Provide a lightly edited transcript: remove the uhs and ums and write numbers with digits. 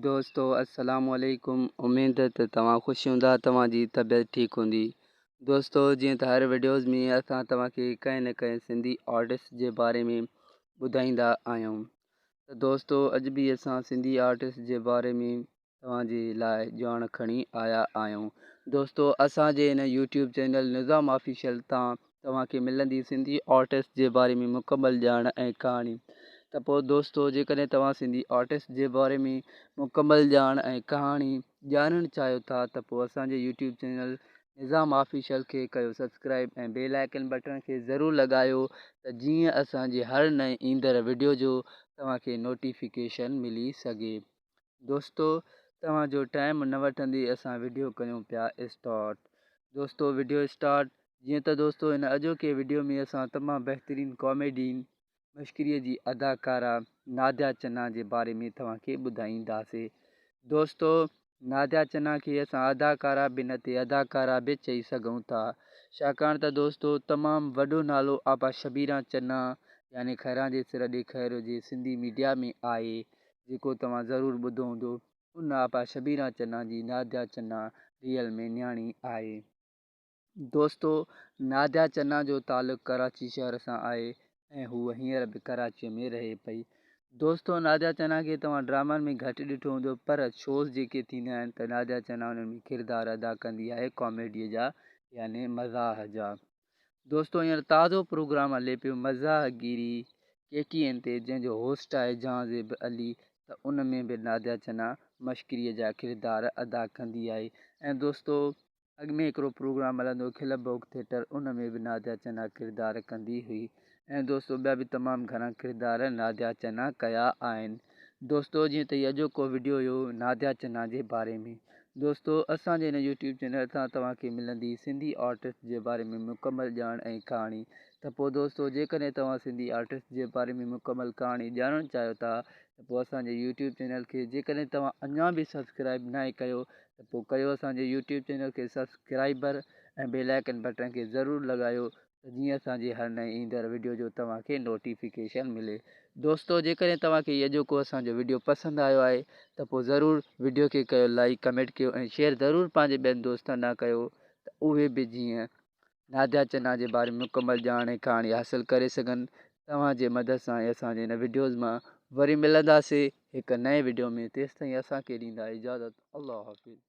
دوستو السلام عليڪم اميد ته توهان خوش هوندا توهان جي طبيعت ٺيڪ هوندي دوستو جيئن ته هر وڊيوز ۾ اسان توهان کي ڪنهن نه ڪنهن سنڌي آرٽسٽ جي باري ۾ ٻڌائيندا آهيون ته دوستو اڄ به اسان سنڌي آرٽسٽ جي باري ۾ توهان جي لاء ڄاڻ کڻي آيا آهيون دوستو اسان جي هن يوٽيوب چينل نظام آفيشل تان توهان کي ملندي سنڌي آرٽسٽ جي باري ۾ مڪمل ڄاڻ ۽ ڪهاڻي ته پوء دوستو جيڪڏهن توهان سنڌي آرٽسٽ جي باري ۾ مڪمل ڄاڻ ۽ ڪهاڻي ڄاڻڻ چاهيو ٿا ته پوء اسان جي يوٽيوب چينل نظام آفيشل کي ڪيو سبسڪرائب ۽ بيل آئيڪن بٽڻ کي ضرور لڳايو ته جيئن اسان جي هر نئين ايندڙ وڊيو جو توهان کي نوٽيفڪيشن ملي سگهي. دوستو توهان جو ٽائيم نه وٺندي اسان وڊيو ڪيون پيا اسٽارٽ دوستو وڊيو اسٽارٽ جيئن ته دوستو هن اڄوڪي وڊيو ۾ اسان تمام بهترين ڪاميڊين مشڪري جي اداڪارا ناديا چنا جي باري ۾ توهان کي ٻڌائينداسي دوستو ناديا چنا کي اسان اداڪارا به نه تي اداڪارا به چئي سگهون ٿا ڇاڪاڻ ته دوستو تمام وڏو نالو آپا شبيران چنا يعني خيران جي سر ڏي خير هجي سنڌي ميڊيا ۾ آهي جيڪو توهان ضرور ٻڌو هوندو، ان آپا شبيران چنا جي ناديا چنا ريئل ۾ نياڻي آهي. دوستو ناديا چنا جو تعلق ڪراچي شهر سان آهي ۽ هوء هينئر به ڪراچيء ۾ رهي پئي. دوستو ناديا چنا کي توهان ڊرامن ۾ گهٽ ڏٺو هوندو پر شوز جيڪي ٿيندا آهن ته ناديا چنا انهن ۾ ڪردار ادا ڪندي آهي ڪاميڊيء جا يعني مزاح جا. دوستو هينئر تازو پروگرام هلي پيو مزاح گيري ڪي ٽي اين تي جنهن جو هوسٽ آهي جهانزيب علي ته ان ۾ به ناديا چنا مشڪري جا ڪردار ادا ڪندي آهي ۽ دوستو اڳ ۾ هڪڙو پروگرام هلندو هو کل ڀوڳ ٿيٽر ان ۾ به ناديا چنا ڪردار ڪندي هئي ۽ دوستو ٻيا به تمام گهڻا ڪردار ناديا چنا ڪيا آهن دوستو جيئن ته هي اڄوڪو وڊيو هيو ناديا چنا جي باري ۾ دوستو اسان جي هن يوٽيوب چينل تان توهان کي ملندي سنڌي آرٽسٽ جي باري ۾ مڪمل ڄاڻ ۽ ڪهاڻي ته پوء دوستو جيڪڏهن توهان سنڌي آرٽسٽ جي باري ۾ مڪمل ڪهاڻي ڄاڻڻ چاهيو ٿا ته پوء اسان جي يوٽيوب چينل کي جيڪڏهن توهان اڃا به سبسڪرائب ناهي ڪيو ته پوء ڪيو اسان جي يوٽيوب چينل کي سبسڪرائبر ۽ بيل آئيڪن بٽڻ کي ضرور لڳايو ته جيئن اسان جي هر نئين ايندڙ وڊيو جو توهان کي نوٽيفڪيشن ملي. دوستو جيڪڏهن توهان کي هي اڄوڪو اسان جو وڊيو پسند آيو آهي ته پوء ضرور وڊيو کي ڪيو لائيڪ ڪمينٽ ڪيو ۽ شيئر ضرور پنهنجي ٻين دوستن ڏانهن ڪيو ته اهي به جيئن ناديا چنا جي باري ۾ مڪمل ڄاڻ ۽ ڪهاڻي حاصل ڪري سگهن توهان جي مدد سان ۽ اسان جي هن وڊيوز مان وري ملنداسي هڪ نئين وڊيو ۾ تيستائين اسان کي ڏيندا اجازت الله حافظ.